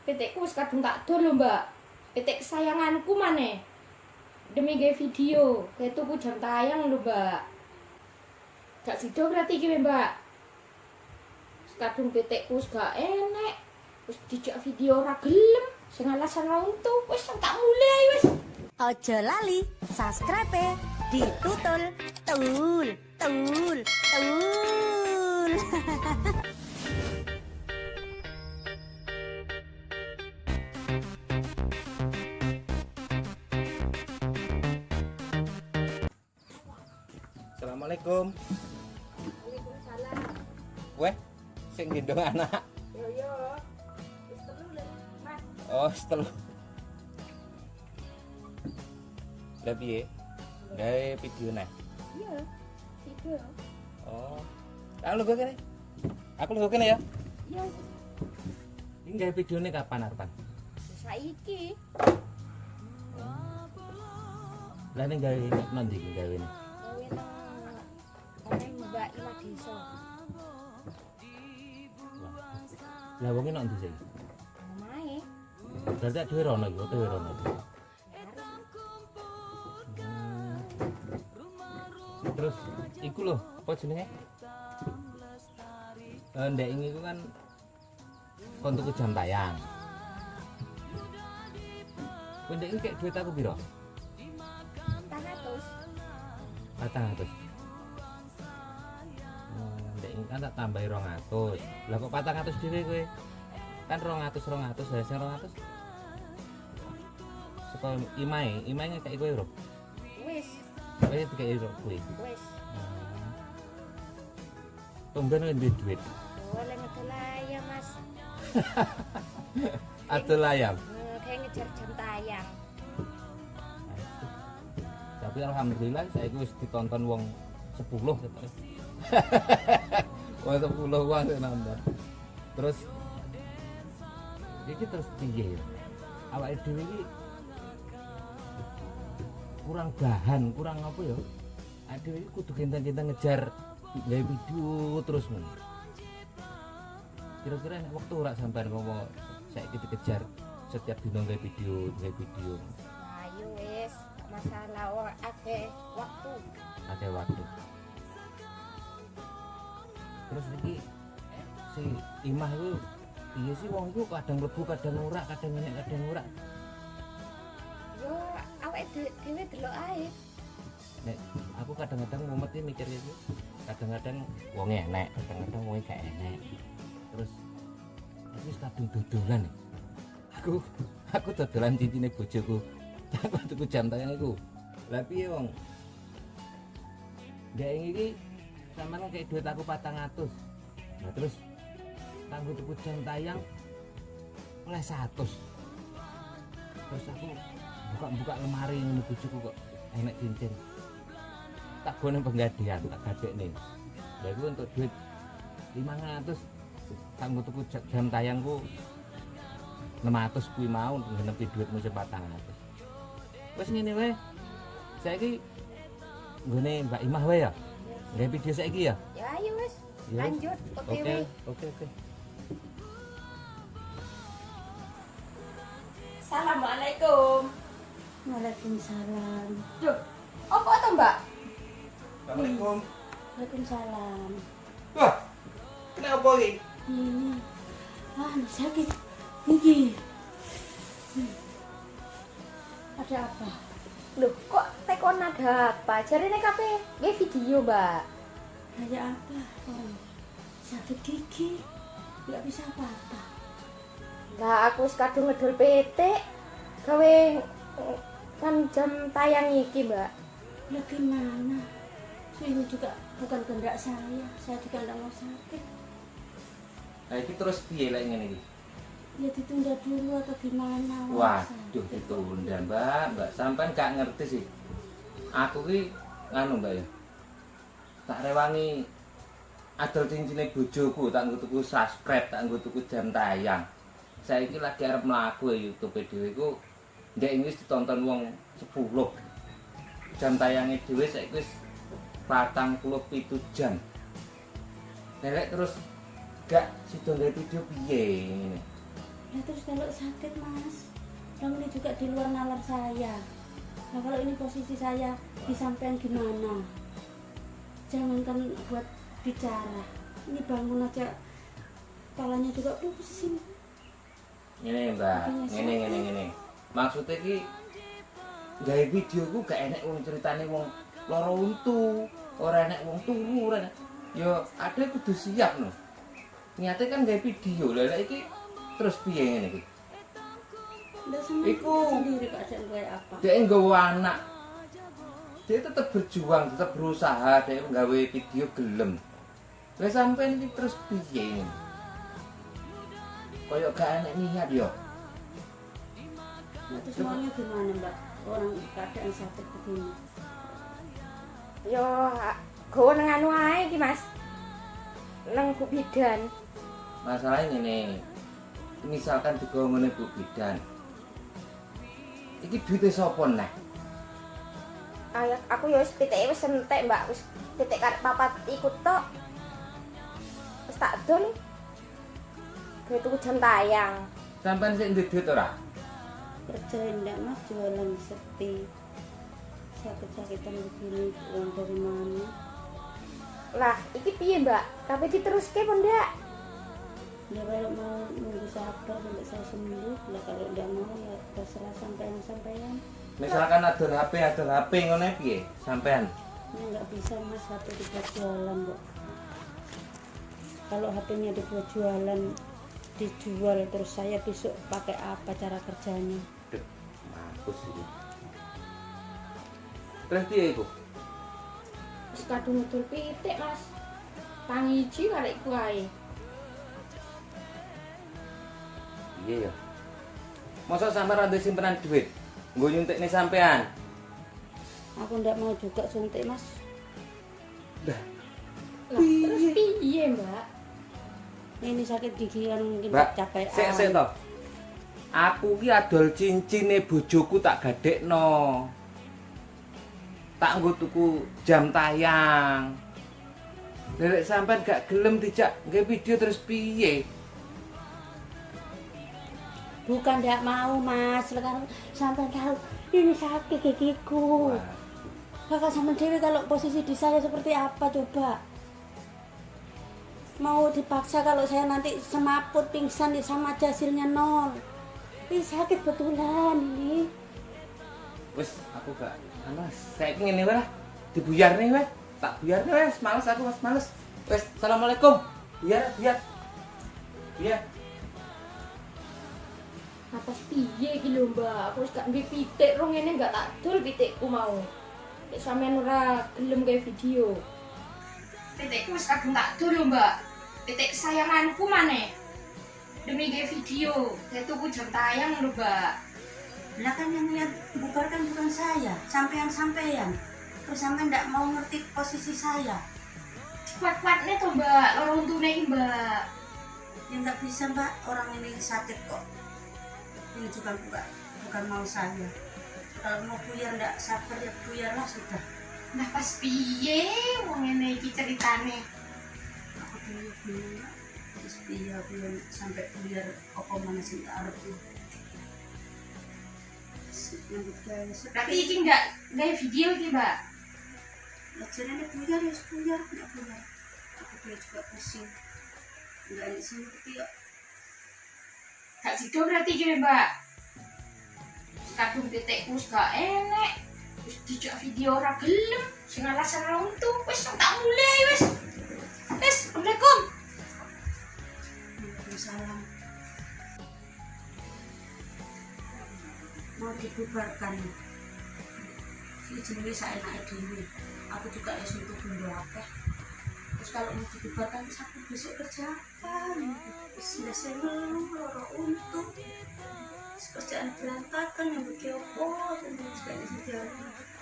Pitikku wis kadung tak dol lho, Mbak. Pitik kesayanganku maneh. Demi gawe video, gawe tuku jam tayang lho, Mbak. Gak sido berarti iki, Mbak. Wis kadung pitikku wis gak enek. Wis dijak video ora gelem, sing alasan ra untu, wis tak mulai wis. Ojo lali, subscribe ditutul, tul, tul, tul. Assalamualaikum. Waalaikumsalam. Weh, sing gendong anak. Yo yo. Wis telu lho, Mas. Oh, telu. Lah piye? Gawe video nah. Iya. Sido. Oh. Aku lho kene. Aku lho kene ya. Iya. Ini gawe videone kapan arepan? Saiki. Lah ning gawe nang ndi iki gawene? Gawe nang omahe Mbak Ima Desa. Lah wonge nang ndi saiki? Omahe. Berarti dhewe rono iki, dhewe rono. Terus iku lho, apa jenenge? Ndek ingi iku kan kon tuku jam tayang. Kowe ndek iki kek duit aku piro? 400. 400. Ndek ingi kan tak tambahi 200. Lah kok 400 dhewe kowe? Kan 200 200, lah sing 200 saka imae, imae ngekeki kowe lho. Wis, Kowe dikeki ro kuwi. wis. Tumben kowe duwe duit. Boleh ngedol ayam, Mas. Adol ayam. Kayak ngejar jam tayang. Tapi alhamdulillah saya wis ditonton wong 10 gitu. Wong 10 wong sing nonton. Terus iki terus piye ya? Awake dhewe iki kurang bahan, kurang apa ya? Awake dhewe iki kudu kinten-kinten ngejar gawe video terus ngono. Kira-kira nek wektu ora sampean ngomong saiki dikejar setiap dino gawe video, gawe video. Ayo wis, gak masalah ora akeh waktu. Akeh waktu. Terus iki si Imah iku piye sih wong iku kadang mlebu kadang ora, kadang enek kadang ora. Yo awake dhewe delok ae. Nek aku kadang-kadang mumet iki mikir iki. Kadang-kadang wonge enek, kadang-kadang wonge gak enek. Terus aku wis kadung dodolan. Aku dodolan cincine bojoku. Aku tuku jam tayang iku. Lah piye wong? Ndek iki sampean ngekek duit aku 400. Lah terus kanggo tuku jam tayang oleh 100. Terus aku buka-buka lemari ngono bojoku kok enek cincin. Tak gone penggadean, tak gadekne. Lah iku untuk duit 500 kanggo tuku jam tayangku 600 kuwi mau nggenepi duitmu sing 400. Wis ngene wae. Saiki nggone Mbak Imah wae ya. Nggawe video saiki ya. Ya ayo wis. Ya wis. Lanjut OTW. Oke, oke, oke. Assalamualaikum. Waalaikumsalam. Duh, apa to, Mbak? Assalamualaikum. Waalaikumsalam. Wah, kenapa iki? Ini, sakit gigi. Ada apa? Loh, kok tekon ada apa? Jarine kabeh nggih video, Mbak. Ada apa? Oh, sakit gigi, nggak bisa apa-apa. Lah aku wis kadung ngedol pitik gawe kan jam tayang iki, Mbak. Lah gimana? Ini juga bukan kehendak saya juga nggak mau sakit. Lah iki terus piye lek ngene iki? Ya ditunda dulu atau gimana? Waduh, ditunda, Mbak. Mbak sampean gak ngerti sih. Aku ki nganu, Mbak ya. Tak rewangi adol cincine bojoku, tak nggo tuku subscribe, tak nggo tuku jam tayang. Saiki lagi arep mlaku ya YouTube dhewe iku ndek iki wis ditonton wong 10. Jam tayange dhewe saiki wis 47 jam. Lek terus gak sida nggawe video piye ngene. Nah terus kalau sakit, Mas, orang ini juga di luar nalar saya. Nah kalau ini posisi saya di sampean gimana? Jangankan buat bicara, ini bangun aja kepalanya juga pusing. Ngene, Mbak, ngene ngene ngene. Maksudnya iki gawe video ku gak enek wong ceritane wong lara untu, ora enek wong turu, ora enek. Ya ada kudu siap no. Niate kan gawe video, lah iki terus piye ngene iki? Nggak sama sendiri keadaan kayak apa? Dia nggawa anak. Dia tetap berjuang, tetap berusaha, dia nggawe video gelem. Lah sampean iki terus piye ngene? Kayak gak enek niat yo. Nah, terus maunya gimana, Mbak? Orang keadaan sakit begini. Yo gowo nang anu ae iki, Mas. Nang Bu Bidan. Masalahnya ngene. Misalkan digawa ngene Bu Bidan. Iki duite sapa neh? Ayo, aku yo wis pitike wis entek, Mbak. Wis pitik karek papat iku tok. Wis tak dol. Gawe tuku jam tayang. Sampean sik ndek duit ora? Kerja enggak, Mas, jualan sepi. Sakit-sakitan begini, uang dari mana? Lah, iki piye, Mbak? Kabeh diteruske apa ndak? Ya kalau mau nunggu sabar sampai saya sembuh, lah kalau enggak mau ya terserah sampean-sampean. Misalkan adol HP ngono piye? Sampean. Ini nggak bisa, Mas, HP dibuat jualan kok. Kalau HP-nya dibuat jualan, dijual terus saya besok pakai apa cara kerjanya? Duh, mampus iki. Terus piye iku? Wis kadung ngedol pitik, Mas. Tangi iji karek iku ae. Iya ya. Masa sampean ra duwe simpenan duit? Nggo nyuntikne sampean. Aku ndak mau juga suntik, Mas. Lah, Lah, terus piye, Mbak? Ini sakit gigi kan mungkin Mbak, kecapean. sik sik to. Aku ki adol cincine bojoku tak gadekno. Tak nggo tuku jam tayang. Lek sampean gak gelem dijak nggawe video terus piye? Bukan ndak mau, Mas. Sekarang sampean tahu ini sakit gigiku. Kakak sama dewe kalau posisi di saya seperti apa coba? Mau dipaksa kalau saya nanti semaput pingsan ya sama aja hasilnya nol. Ini sakit betulan ini. Wis aku gak anu saiki ngene wae lah. Dibuyarne wae. Tak buyarne wis, males aku wis males. Wis, assalamualaikum. Buyar, buyar. Buyar. Apa piye iki lho, Mbak? Aku wis gak duwe pitik rong ngene gak tak dol pitikku mau. Nek sampean ora gelem gawe video. Pitikku wis kadung tak dol lho, Mbak. Pitik kesayanganku maneh. Demi gawe video, gawe tuku jam tayang lho, Mbak. Lah kan yang lihat bubar kan bukan saya, sampean-sampean. Terus sampean ndak mau ngerti posisi saya. Kuat-kuatne to, Mbak, loro untune iki, Mbak. Ya nggak bisa, Mbak, orang ini sakit kok. Ini juga bukan mau saya. Kalau mau buyar ndak sabar ya buyarlah sudah. Nah, pas piye wong ngene iki ceritane? Aku dulu bingung, Mbak. Terus piye aku yang sampai buyar apa mana sing tak arep. Nyambut gawe sepi. Berarti iki enggak gawe video iki, Mbak. Lah jarene buyar ya buyar, nggak buyar. Aku buyar juga pusing. Nggak enak sing ngerti kok. Gak sido berarti iki, Mbak. Kadung titikku wis gak enek. Wis dijak video ora gelem, sing alasan ora untu, wis tak mulai wis. Wis, Assalamualaikum. Waalaikumsalam. Mau dibubarkan. Si jenenge saenake dhewe. Aku juga ya suntuk bondo akeh. Terus kalau mau dibubarkan terus aku besok kerja apa? Wis ndase ngeluh loro untu. Terus kerjaan berantakan yang bagi opo, terus gak iso diarep.